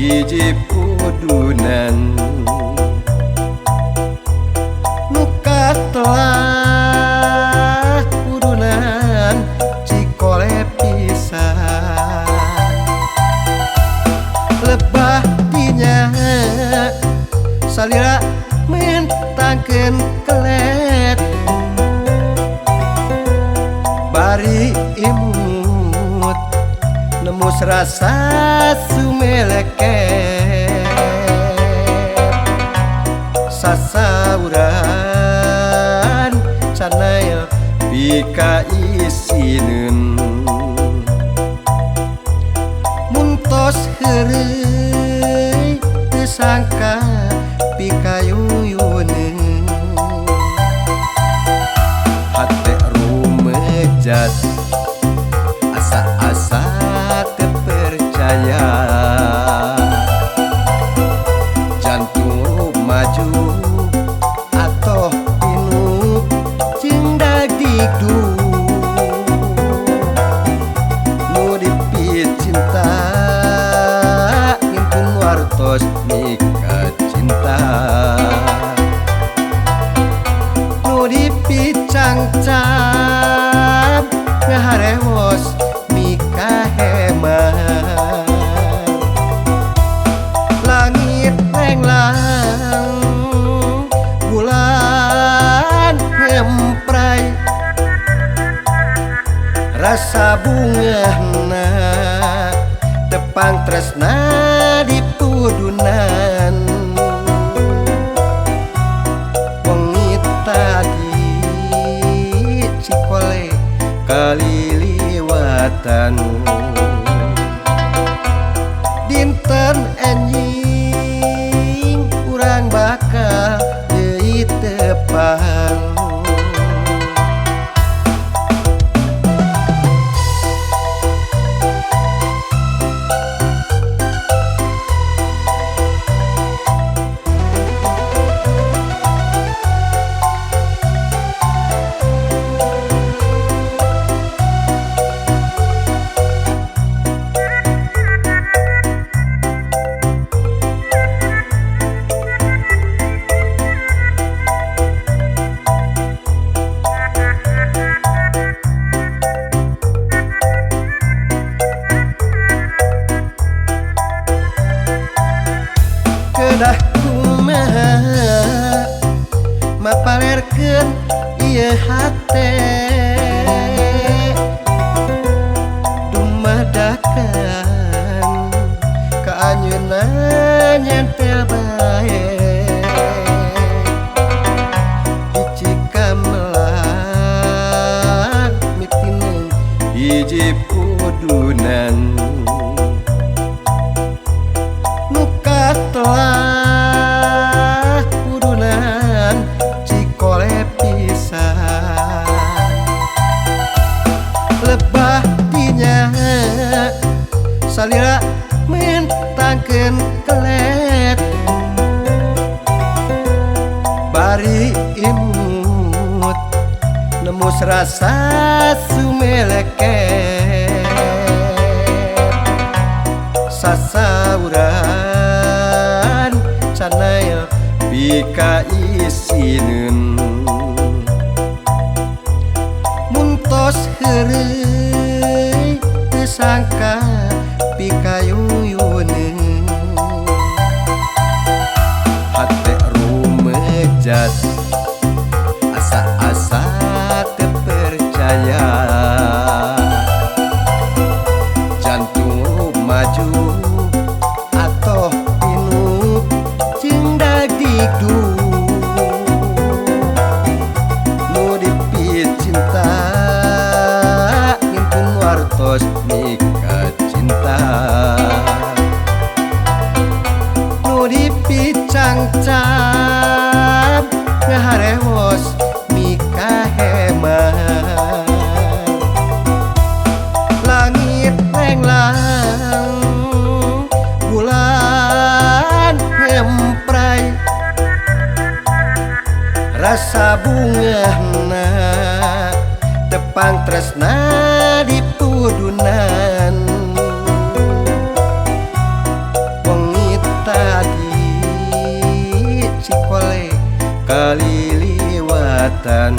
hiji pudunan muka telah pudunan Cikole pisan lebah dinya salira mentangkeun kelet bari imut nemus rasa sumeleket sasauran canail pika isineun muntos heureuy teu sangka pikayuyuneun hate rumejat asa-asa teu percaya jantung maju atoh pinuh jeung dagdigdu nu dipicinta ngintun wartos mika cinta nu dipicangcam ngaharewos mika hemat langit lenglang bulan ngempray rasa bungahna tepang tresna di pudunan wengi tadi Cikole kaliliwatan dinten enjing urang bakal deui tepang. Kedah kumaha mapalerkeun ieu hate dumadakan ka anjeunna nyentel bae hiji kamelan mitineung hiji pudunan muka telah pudunan Cikole pisan lebah dinya salira mentangkeun kelet bari imut nemus rasa sumeleket sasauran canail pika isineun muntos heureuy teu sangka pikayuyuneun hate rumejat asa-asa teu percaya jantung maju atoh pinuh jeung dagdigdu nu dipicinta ngintun wartos mika cinta nu dipicangcam ngaharewos mika hemat langit lenglang bulan ngempray rasa bungahna tepang tresna di pudunan. Wengi kole kaliliwatan.